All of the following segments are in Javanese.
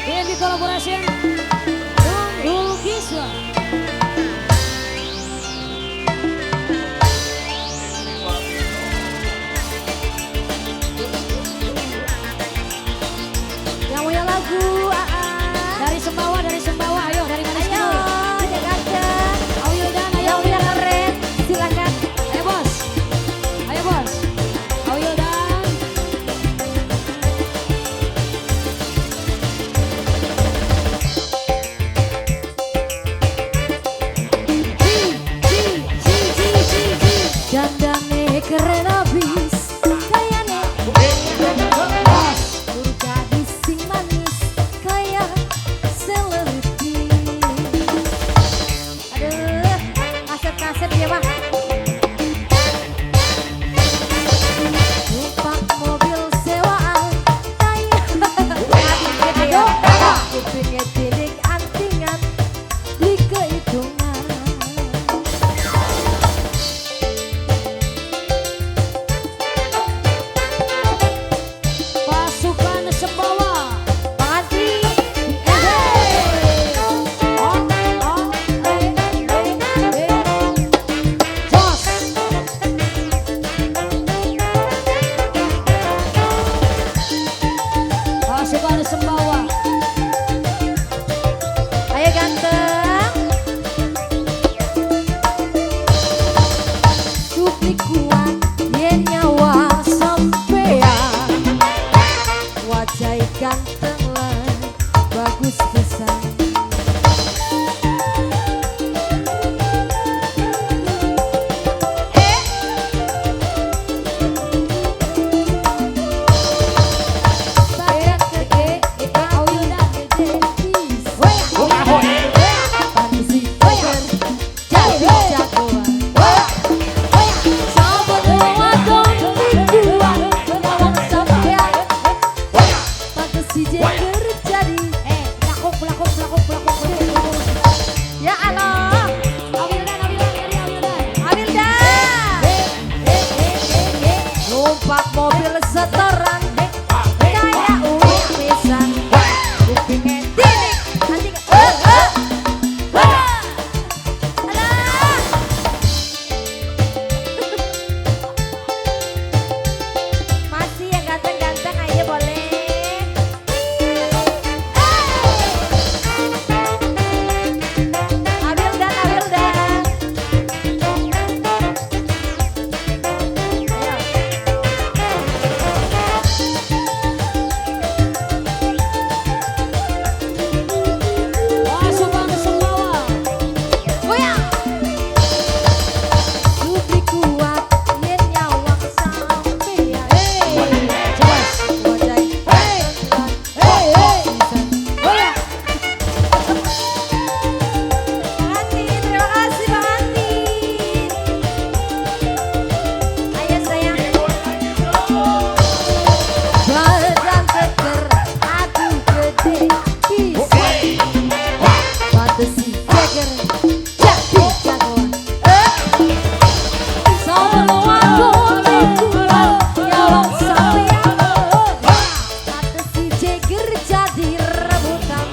BNB Collaboration Tunggul Kiswa. Yang punya lagu AA. Dari Sembawa, dari Sembawa, ayo dari Manis Ayo, Jakarta. Awildan, ayo Yang punya keren, silakan. Ayo bos, ayo bos. Awildan. G, G, G, G, G, G. Dandane keren abis, kayane Bos. gadis sing manis kayak selebriti. Aduh, kaset-kaset ya mah. Numpak mobil sewaan, kayak aduh, kupingnya titik antingan, beli kehitungan. Pasukan Sembawa. Makasih. Oh, oh, eh, eh, eh. Jos. Pasukan Sembawa. Ayo ganteng. Supli kuat yen nyawa sampean. Wajah ganteng lan bagus pisan. Badan gede, Awildan. gede pisan. Jadi jagoan. Sahabat wadon kuat lawan sampean. Pantes si Jeger jadi. Lakuk, lakuk, lakuk, lakuk, lakuk. Ya Allah, Awildan, Awildan, dari Awildan. Awildan. Numpak mobil setoran kayak uang pisan. Kupingnya titik, nanti eh. Alah. Masih yang ganteng-ganteng aja boleh. Awildan, Awildan. Ayo. Pasukan Sembawa. Goyang. Supli kuat yen nyawang sampean. Jos. Wajah ganteng Hey, hey. pisan. Goyang. Bang Antin, terima kasih Bang Antin. Ayo sayang. Badan keker, aku gede pisan. Pantes si Jeger jadi jagoan. Sama wadon kuat nyawang sampean. Pantes si Jeger jadi rebutan.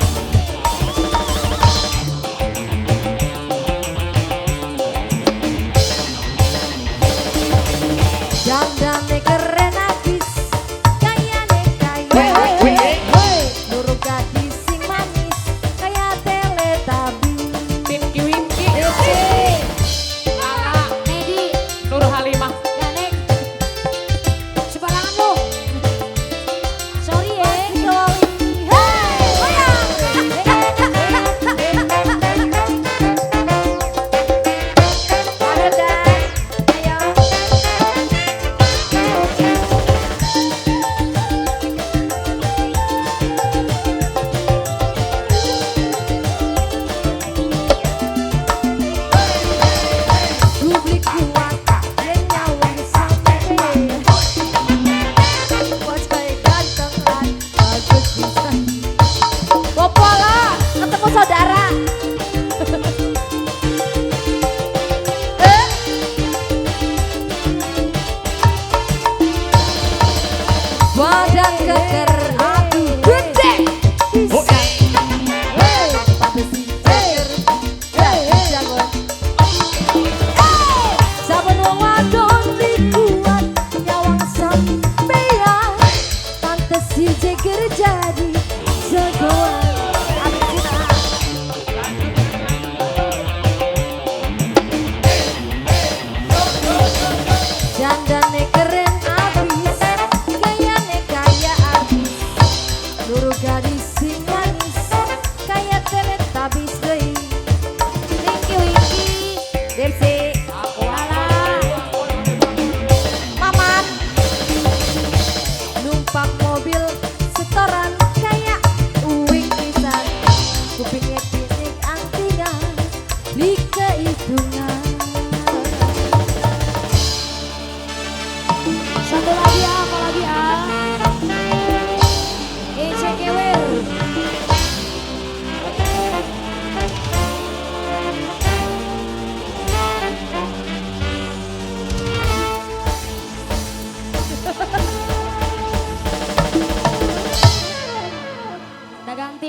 Dandane keren abis, kayane kaya. Loro gadis sing manis, kaya Teletubbies. Sing